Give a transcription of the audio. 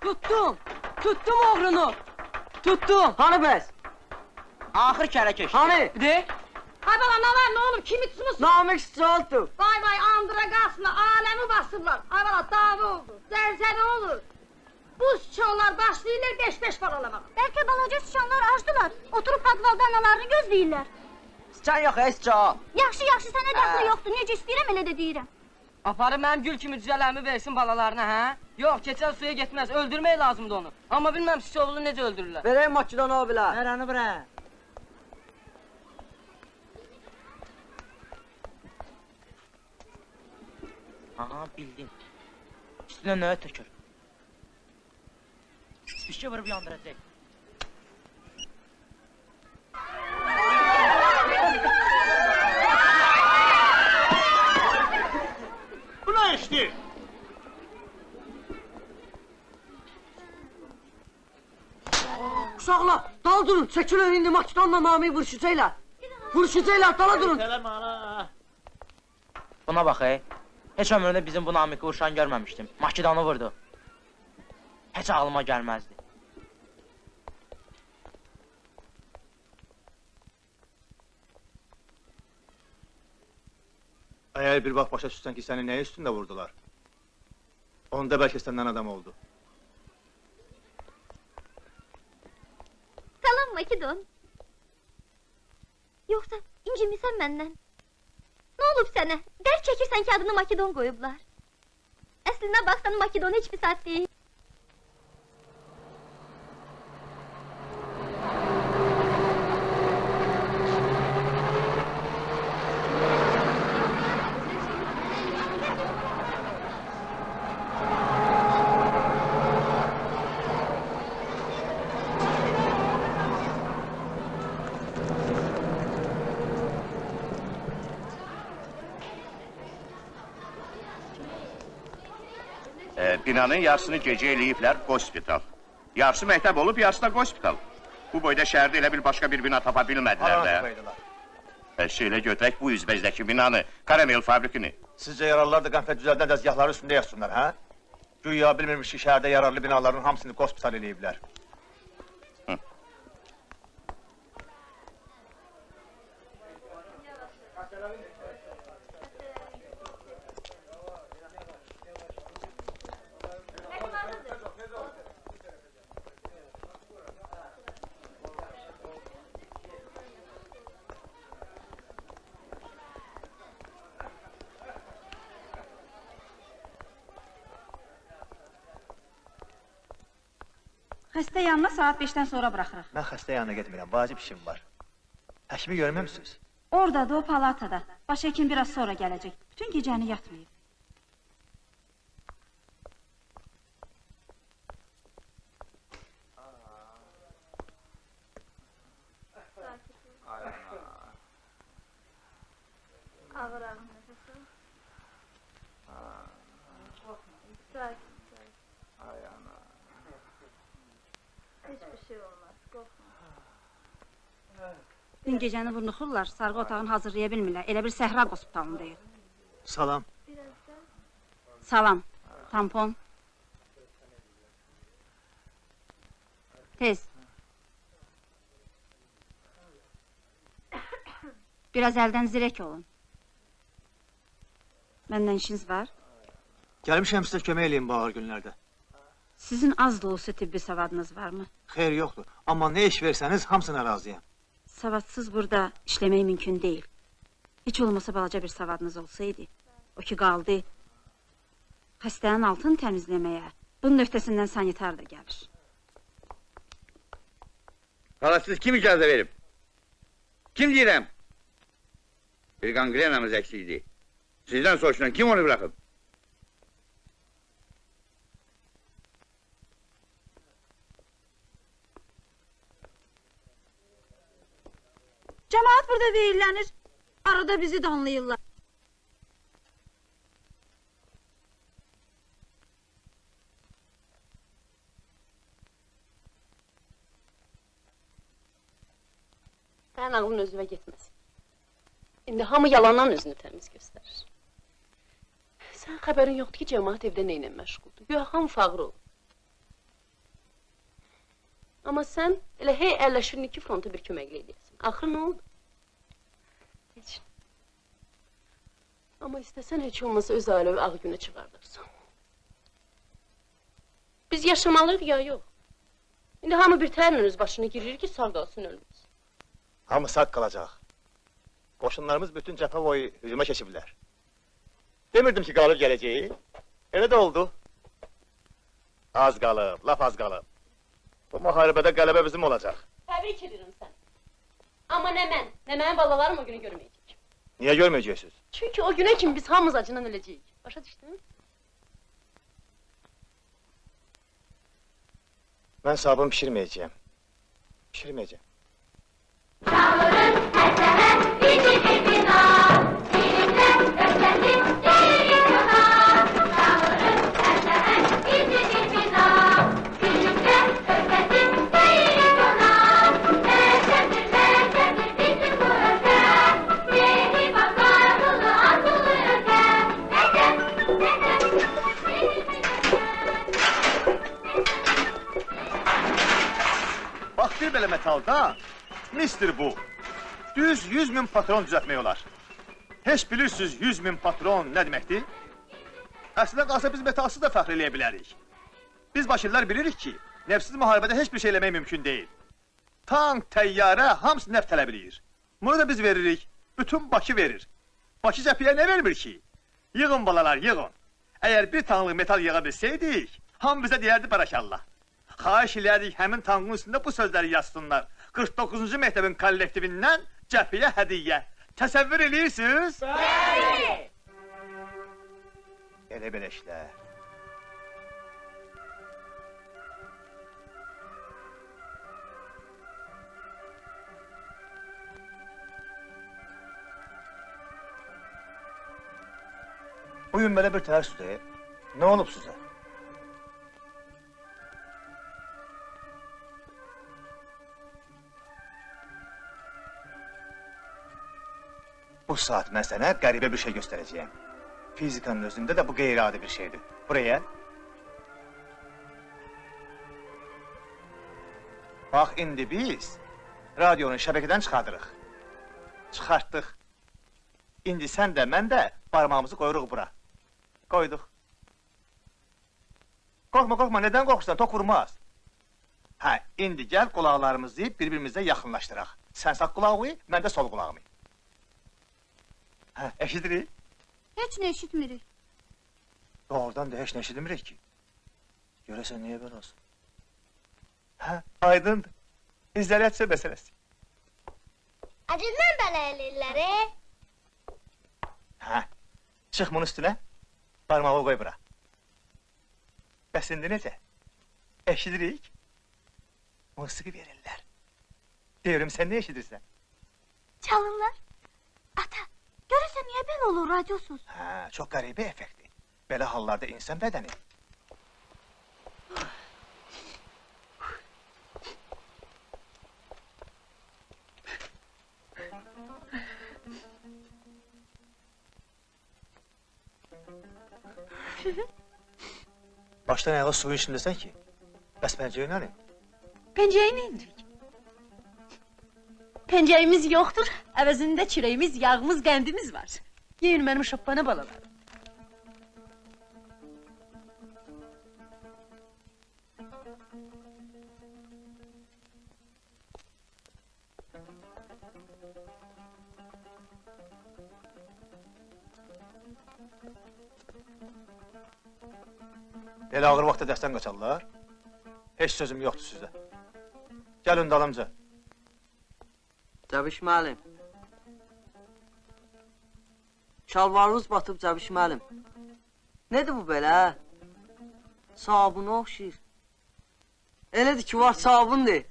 Tutdum! Tutdum oğrunu! Tutdum! Hanı bəs? Axır kərə keçdi. Hanı? De! Ay bala, nə var, nə olub, kimi tutmuşsun? Namiq Sıçaltov. Vay vay, andıra qalsın, aləmi basırlar. Ay bala, dava oldu, zəlzələ olur. Bu sıçanlar başlayırlar 5-5 balalamağa. Bəlkə balaca sıçanlar acdılar. Oturub padvalda analarını gözləyirlər. Sıçan yox, ey sıçan. Yaxşı, yaxşı, sənə dəxli yoxdur. Necə istəyirəm, elə də deyirəm. Aparıb mənim gül kimi cücələrimi versin balalarına, hə? Yox, keçən suya getməz, öldürmək lazımdır onu. Amma bilməm sıçovulu necə öldürürlər. Verəyim Makidon o bilə. Ver onu bura. Aha, bildim. Üstünə nəyə tökür? Spişkə vurub yandıracaq. Bu nə işdir? Uşaqlar, dal durun, çəkilin indi Makidonla Namiq vuruşacaqlar. Vuruşacaqlar, dala durun. Buna bax, ey. Heç ömrümdə bizim bu Namiqi vuruşan görməmişdim. Makidonu vurdu. Heç ağlıma gəlməzdi. Əgər bir vaxt başa düşsən ki, səni nəyə üstündə vurdular? Onda bəlkə səndən adam oldu. Salam Makidon. Yoxsa incimisən məndən? Nə olub sənə? Dərd çəkirsən ki, adını Makidon qoyublar. Əslinə baxsan, Makidon heç bir saat deyil. Binanın yarısını gecə eləyiblər hospital. Yarısı məktəb olub, yarısı da hospital. Bu boyda şəhərdə elə bir başqa bir bina tapa bilmədilər də. Elə götürək bu üzbəzdəki binanı, karamel fabrikini. Sizcə yararlılar da qənfət düzəldən dəzgahları üstündə yatsınlar, hə? Güya bilmirmiş ki, şəhərdə yararlı binaların hamısını hospital eləyiblər. Xəstə yanına saat 5-dən sonra buraxırıq. Mən xəstə yanına getmirəm, vacib işim var. Həkimi görməmisiniz? Oradadır, o palatada. Baş həkim biraz sonra gələcək. Bütün gecəni yatmayıb. Ağır-ağır nəfəs al. Sakin, sakin. Hiçbir şey olmaz, qorxma. Dün gecəni vurnuxurlar, sarğı otağını hazırlaya bilmirlər. Elə bir səhra hospitalındayıq. Salam. Salam. Tampon. Tez. Biraz əldən zirək olun. Məndən işiniz var? Gəlmişəm sizə kömək eləyim bu ağır günlərdə. Sizin az da olsa tibbi savadınız varmı? Xeyr, yoxdur. Amma nə iş versəniz hamısına razıyam. Savadsız burada işləmək mümkün deyil. Heç olmasa balaca bir savadınız olsaydı, o ki qaldı xəstənin altını təmizləməyə, bunun öhdəsindən sanitar da gəlir. Hala siz kim icazə verib? Kim deyirəm? Bir qangrenamız əksikdi. Sizdən soruşulan kim onu bırakıb? Cemaat burada veyillənir, arada bizi danlayırlar. Sənin ağlın özünə getməz. İndi hamı yalandan özünü təmiz göstərir. Sən xəbərin yoxdur ki, cəmaat evdə nə ilə məşğuldur. Güya hamı fağır olur. Amma sən elə hey əlləşirdin ki, fronta bir köməklik eləyəsən. Axır nə oldu? Heç. Amma istəsən heç olmasa öz ailəvi ağ günə çıxardırsan. Biz yaşamalıyıq ya yox. İndi hamı bir tərlə öz başına girir ki, sağ qalsın ölməsin. Hamı sağ qalacaq. Qoşunlarımız bütün cəbhə boyu hücuma keçiblər. Demirdim ki, qalib gələcəyi. Elə də oldu. Az qalıb, laf az qalıb. Bu müharibədə qələbə bizim olacaq. Təbrik edirəm səni. Amma nə mən, nə mənim balalarım o günü görməyəcək. Niyə görməyəcəksiniz? Çünki o günə kimi biz hamımız acından öləcəyik. Başa düşdün? Mən sabun pişirməyəcəyəm. Pişirməyəcəyəm. Çağırın hər səhər bizi bir bina, bilimdə öhdəsi deyirik ona. Çağırın hər səhər bizi bir bina, bilimdə öhdəsi deyirik ona. Məktəbdir, məktəbdir bizim bu ölkə, mehriban qayğılı, arzulu ölkə. Məktəb, məktəb, bizim Bax bir belə metalda, mistir bu. Düz 100 min patron düzəltmək olar. Heç bilirsiniz 100 min patron nə deməkdir? Əslində qalsa biz metalsız da fəxr eləyə bilərik. Biz Bakılılar bilirik ki, neftsiz müharibədə heç bir şey eləmək mümkün deyil. Tank, təyyarə, hamısı neft tələb eləyir. Bunu da biz veririk, bütün Bakı verir. Bakı cəbhəyə nə vermir ki? Yığın balalar, yığın. Əgər bir tanklıq metal yığa bilsəydik, hamı bizə deyərdi barakallah. Xahiş eləyərdik həmin tankın üstündə bu sözləri yazsınlar. 49-cu məktəbin kollektivindən cəbhəyə hədiyyə. Təsəvvür eləyirsiniz? Bəli! Elə belə işlər. Bugün belə bir tərs deyil. Nə olub sizə? Bu saat mən sənə qəribə bir şey göstərəcəyəm. Fizikanın özündə də bu qeyri-adi bir şeydir. Buraya. Bax, indi biz radionu şəbəkədən çıxardırıq. Çıxartdıq. İndi sən də, mən də barmağımızı qoyuruq bura. Qoyduq. Qorxma, qorxma, nədən qorxursan? Tok vurmaz. Hə, indi gəl qulaqlarımızı bir-birimizə yaxınlaşdıraq. Sən sağ qulağını, mən də sol qulağımı. Hə, eşidirik? Heç nə eşitmirik. Doğrudan da heç nə eşitmirik ki. Görəsən niyə belə olsun? Hə, aydındır. İzolyasiya məsələsi. Acından belə eləyirlər, Hə, çıx bunun üstünə, barmağı qoy bura. Bəs indi necə? Eşidirik? Musiqi verirlər. Deyirəm, sən nə eşidirsən? Çalırlar. Ata, görürsən niyə belə olur radiosuz? Hə, çox qəribə effektdir. Belə hallarda insan bədəni. Başdan ayağa suyun içindəsən ki, bəs pəncəyi nə? Pəncəyi nə edirik? Pəncəyimiz yoxdur, əvəzində çörəyimiz, yağımız, qəndimiz var. Yeyin mənim şoppana balalarım. Elə ağır vaxtda dəstən qaçarlar. Heç sözüm yoxdur sizə. Gəlin dalımca. Cəbiş müəllim. Şalvarınız batıb Cəbiş müəllim. Nədir bu belə? Sabuna oxşayır. Elədir ki var sabundur.